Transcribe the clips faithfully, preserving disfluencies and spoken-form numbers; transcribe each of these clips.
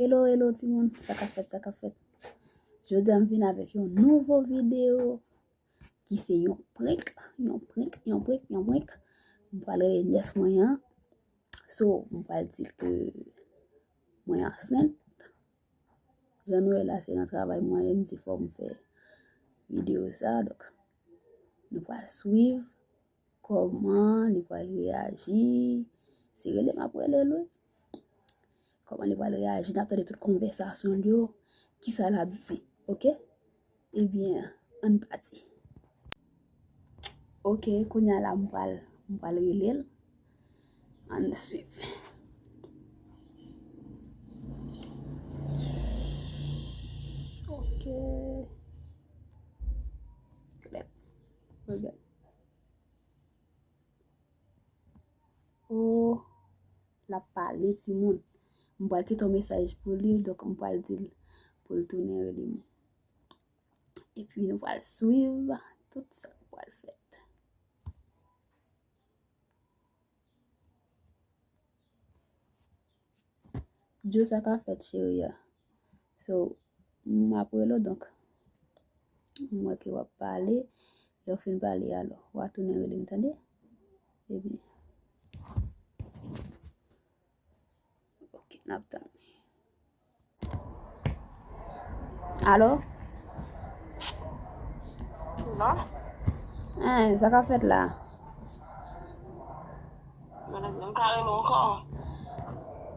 Hello, hello, timoun. Sa k ap fèt, sa k ap fèt? Jodi a, m vin avèk yon nouvo videyo ki se yon prank, yon prank, yon prank, yon prank. M pral rele nyès mwen an. So, m pral di l ke mwen ansent. Jan nou wè la, se nan travay mwen, m di fò m fè videyo sa. Donk, nou pral swiv kòman li pral reyaji. Se rele m ap rele l, wi. Kòman li pral reyaji, n ap tande tout konvèsasyon l yo, kisa l ap di, oke? Ebyen, ann pati. Oke, kounye a la, m pral, m pral rele l. Ann swiv. Oke. Klè. Regarde. Oh, l ap pale, timoun. M pral kite yon mesaj pou li, donk m pral di l pou l tounen rele m. Epi nou pral swiv tout sa k pral fèt. Djo, sa k ap fèt, cheri a? So, m ap rele w, donk, m wè ke w ap pale. Lè w fin pale, alò, w a tounen rele m, tande? Epi, oke, n ap tann. Alo? Non? Hein, sa k ap fèt la? Mwen, mwen ka rele ankò.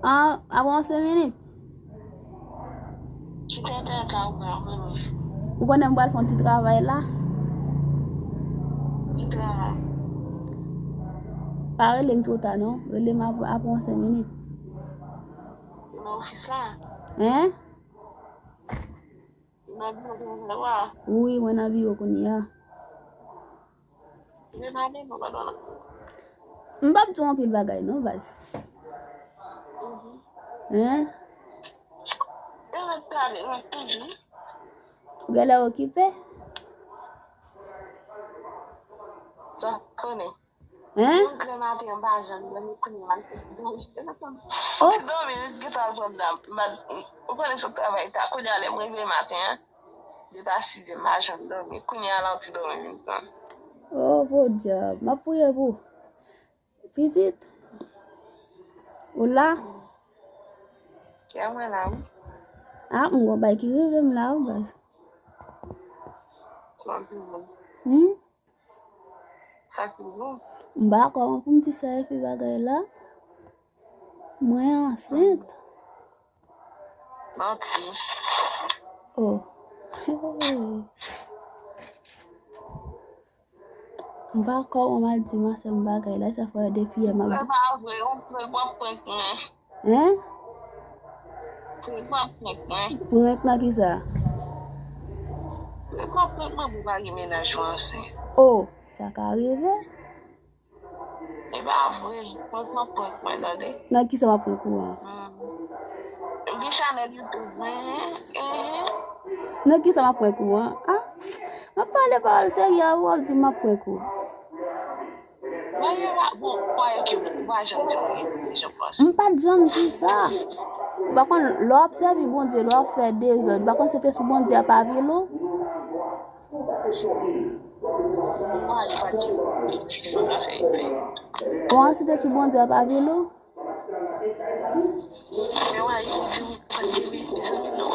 An, apre yon senk minit? Ki tenten ka ou pran, mwen. Ou konnen m pral fè yon ti travay la? Ki travay? Pa rele m twò ta, non. Rele m ap-, apre yon senk minit. Nan ofis la? Hein? Nan biwo travay la? Wi, mwen nan biwo kounye a. Men mande non, pa done. M p ap di w anpil bagay non, baz. Mhm. Hein? Demen pale, mwen toujou. Ou genlè okipe? Sa konnen. Hein? Yon grenn maten, m pa janm dòmi, kounye a, m ap dòmi. Oh. Ti dòmi, li gentan al pran dam. M pa, ou konnen m sot travay ta, kounye a, lè m rive maten an, depi a sizè, m pa janm dòmi. Kounye a la, yon ti dòmi vin pran m. Oh, podyab. M ap priye pou ou. Pitit, ou la? Kè mwen la, wi. Ah, m gon bagay ki rive m la, wi, baz. Sa ki bon? Hmm? Sa ki bon? M pa konnen pou m di sa epi bagay la. Mwen ansent. Manti. Oh. M pa konnen m al di masè m bagay la, sa fè depi yè m ap... Se pa vre, w ap prank mwen. Hein? Prank w ap prank mwen. Prank nan kisa? Prank w ap prank mwen pou w pa gen mennaj ou ansent. Oh, sa ka rive. E pa vre, prank w ap prank mwen, tande. Nan kisa m ap prank ou an? Hmm. Ou gen chanèl YouTube mwen, hein? Hein? Nan kisa m ap prank ou an? Ah, m ap pale pawòl serye a, ou ap di m ap prank ou. Mwen gen wa-, bon, mwen ke ou pa janm di mwen gen mennaj ankò. M pa t janm di sa. Ou pa konn, lè w ap sèvi Bondye, lè w ap fè dezòd, ou pa konn Sentespri Bondye a pa vle w? Mwen pa t janm di mwen gen mennaj ankò. Bon, Sentespri Bondye a pa vle w? Men wa, ou di ou pa t gen mezanmi non.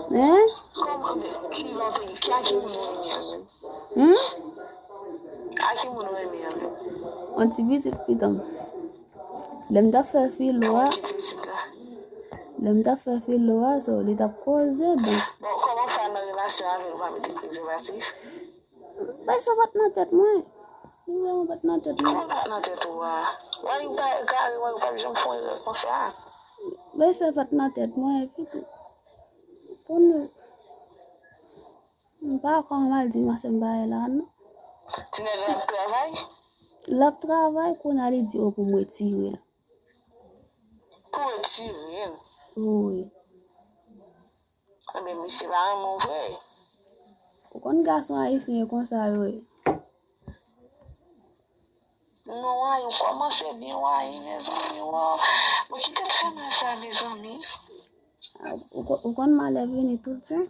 Hein? Kòman, men, ki lòt, ki a ki moun ou renmen an menm? Hmm? A ki moun ou renmen an menm? Yon ti pitit pitit m. Lè m t ap fè filo a. Ki ti pitit la? Lè m t ap fè filo a, so, li t ap koze, donk. Bon, kòman fè nan relasyon avè l, ou pa mete prezèvatif? Bagay sa pa t nan tèt mwen. Li vrèman pa t nan tèt mwen. Kòman pa t nan tèt ou a? Why ou pa egare, why ou pa t janm fè yon erè konsa? Bagay sa pa t nan tèt mwen, epi tou. Konnen. M pa kwè m al di masè m bagay la, non. Ti nèg la ap travay? L ap travay, kounye a li di, o, pou m retire l. Pou retire l? Wi. Ebyen, misye pa renmen w vre. Ou konn gason ayisyen yo konsa yo ye. Non, wa, yo kòmanse byen, wa, mezanmi, wa. Bon, ki tèt fè mal sa, mezanmi? Ou ko- ou konn malè vini tout jan?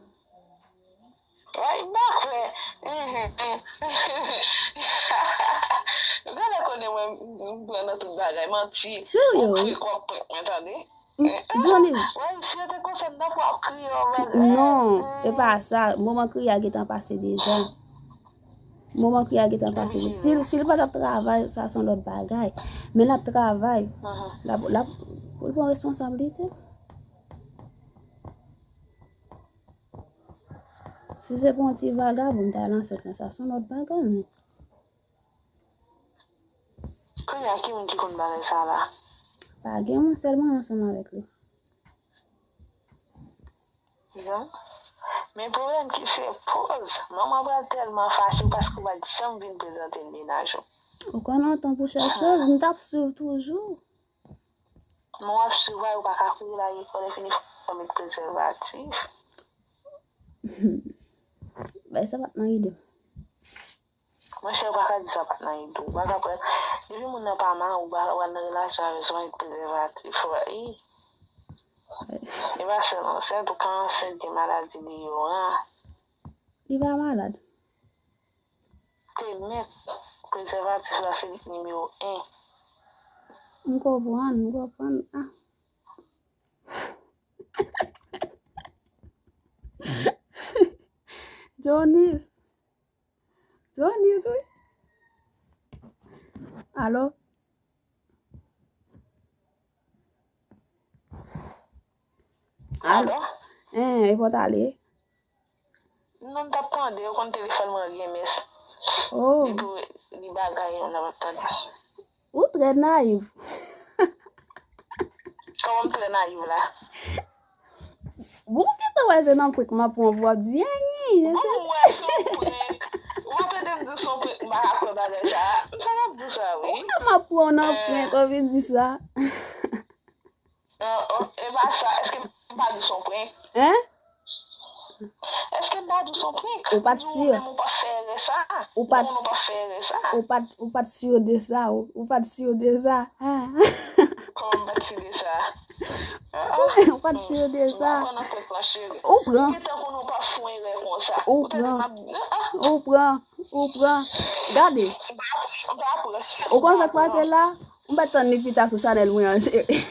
Ay, m pa kwè. Gade konnen mwen, m pran nan tout bagay. Manti. Serye, wi. Ou kri k w ap prank mwen, tande. Johnny. Wè, si yo te konsa, m t ap w ap kriye, w bagay. Non, e pa sa. Moman kriye a gentan pase deja. Moman kriye a gentan pase deja. Si, si l pa t ap travay, sa se yon lòt bagay. Men l ap travay. L ap, l ap, pou l pran responsablite. Si se pou yon ti vagabon, m ta al ansent lan, sa se yon lòt bagay, men. Kounye a, ki moun ki konn bagay sa la? Pa gen moun, sèl mwen ansanm avèk li. Non. Men pwoblèm ki se poz, manman pral tèlman fache paske w pa t janm vin prezante l mennaj ou. Ou konn yon tan pou chak choz, m t ap swiv toujou. Men w ap swiv, ou pa ka kouri lage kò, lè fini fò w met prezèvatif. Bay sa pa t nan ide m. Monchè, ou pa ka di sa pa t nan ide w. Ou pa ka pran. Depi moun nan pa mari w, ou pa ka pral nan relasyon avè l san met prezèvatif. Wi. E pa sèl ansent, ou ka ansent gen maladi deyò a. Li pa malad. Te mèt prezèvatif la se li k nimewo en. M konprann, m konprann. Ah. Jonis. Jonis, wi. Alo? Alo? Hein, e pa w t ale? Non, m t ap tande, yo konn telefòn mwen gen mès. Oh. Epi li bagay, m t ap tande. Ou trè nayiv. Kòman m trè nayiv la? Bon, ou gentan wè se nan prank m ap pran w pou w ap di, "Enyen." Bon, m wè se yon prank. Ou pa tande m di w se yon prank, m pa ka kwè bagay sa. M sa m ap di w sa, wi. Ou wè m ap pran w nan prank, ou vin di sa. Ah, oh, e pa sa, èske m pa di w se yon prank? Hein? Èske m pa di w se yon prank? Ou pa t si. Ou menm ou pa fè erè sa. Ou pa t, ou pa fè erè sa. Ou pa t, ou pa t si de sa. Ou, ou pa t si de sa. Ah. Kòman m pa t si de sa? Ah, ah. Ou pa t si de sa. M pa pran nan prank lan, cheri. Ou pran. M gentan konnen w pa fè yon erè konsa. Ou pran. Ou pran. Ou pran. Gade. M pa pran. M pa pran. Ou konn sa k pase la? M pa t tann li pita sou chanèl mwen an, cheri.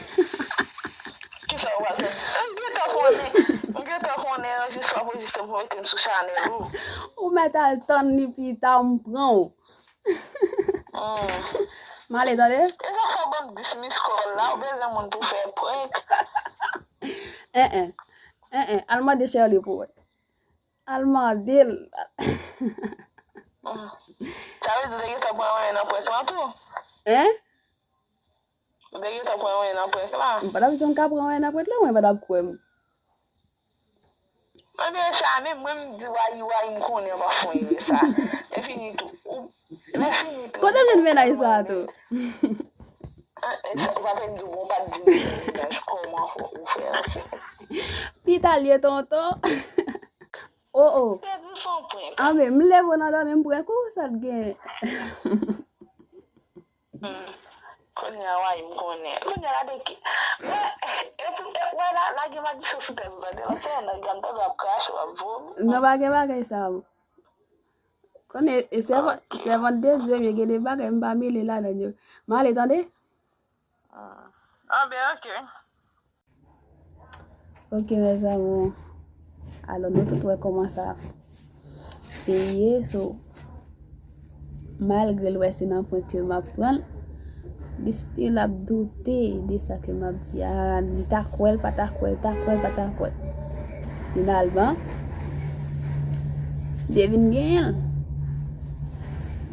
Kisa w pral tann? M gentan konnen. M gentan konnen, anrejistre w ap anrejistre pou mete m sou chanèl ou. Ou mèt al tann li pita, m pran w. Hmm. M ale, tande? E sa fè banm dis miss call la, ou bezwen moun pou fè prank. En, en. En, en. Al mande Shirley pou wè. Al mande l. Hmm. Sa vle di w te gentan pran yon nan prank lan tou? Hein? Ou te gentan pran yon nan prank lan? M pa t ap janm ka pran yon nan prank lan, mwen pa t ap kwè m. Ebyen, sa menm, mwen m di wayi wayi, m konnen w pa fè yon erè sa. Lè fini tou. Ou, lè fini tou. Kote m jwenn mennaj sa a tou? Ah, e sa, ou pa te di w, bon, ou pa t di m mennaj, kòman fò ou fè an se. Pita l ye, tonton. Oh, oh. Pèdi son prank. Ah, men, m leve w nan dòmi, m prank ou, sa t gen? Hmm. Kounye a, wi, m konnen. Kounye a, gade ki. Mwen, epi, e, wè la, la gen malediksyon sou tèt mwen, tande, lòt sèman nan grann tande w ap krache, w ap vomi. Non, pa gen bagay sa, o. Konnen, e sèvan-, sèvant de Dye, men gen de bagay, m pa mele ladan yo. M ale, tande? Ah. Ah, ben, ok. Ok, mes amours. Alò, nou tout wè kòman sa te ye. So, malgre l wè se nan prank ke m ap pran l, li still ap doute de sa ke m ap di a. Li ta kwè l, pa ta kwè l, ta kwè l, pa ta kwè l. Finalman, m te vin genyen l.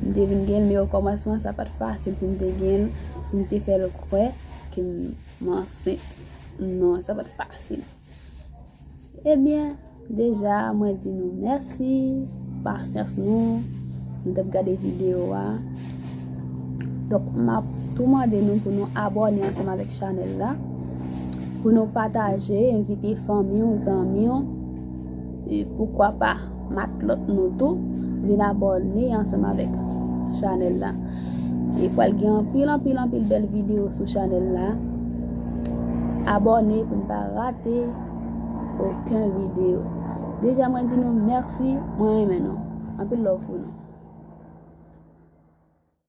M te vin genyen l, men okòmansman, sa pa t fasil pou m te genyen l, pou m te fè l kwè ke m m ansent. Non, sa pa t fasil. Ebyen, deja, mwen di nou mèsi, pasyans nou, nou t ap gade videyo a. Donk, m ap tou mande nou pou nou abòne ansanm avèk chanèl la, pou nou pataje, envite fanmi w, zanmi w, e poukwa pa matlòt nou tou vin abòne ansanm avèk chanèl la. E pral gen anpil, anpil, anpil bèl videyo sou chanèl la. Abòne pou n pa rate okenn videyo. Deja mwen di nou mèsi, mwen renmen nou. Anpil love pou nou.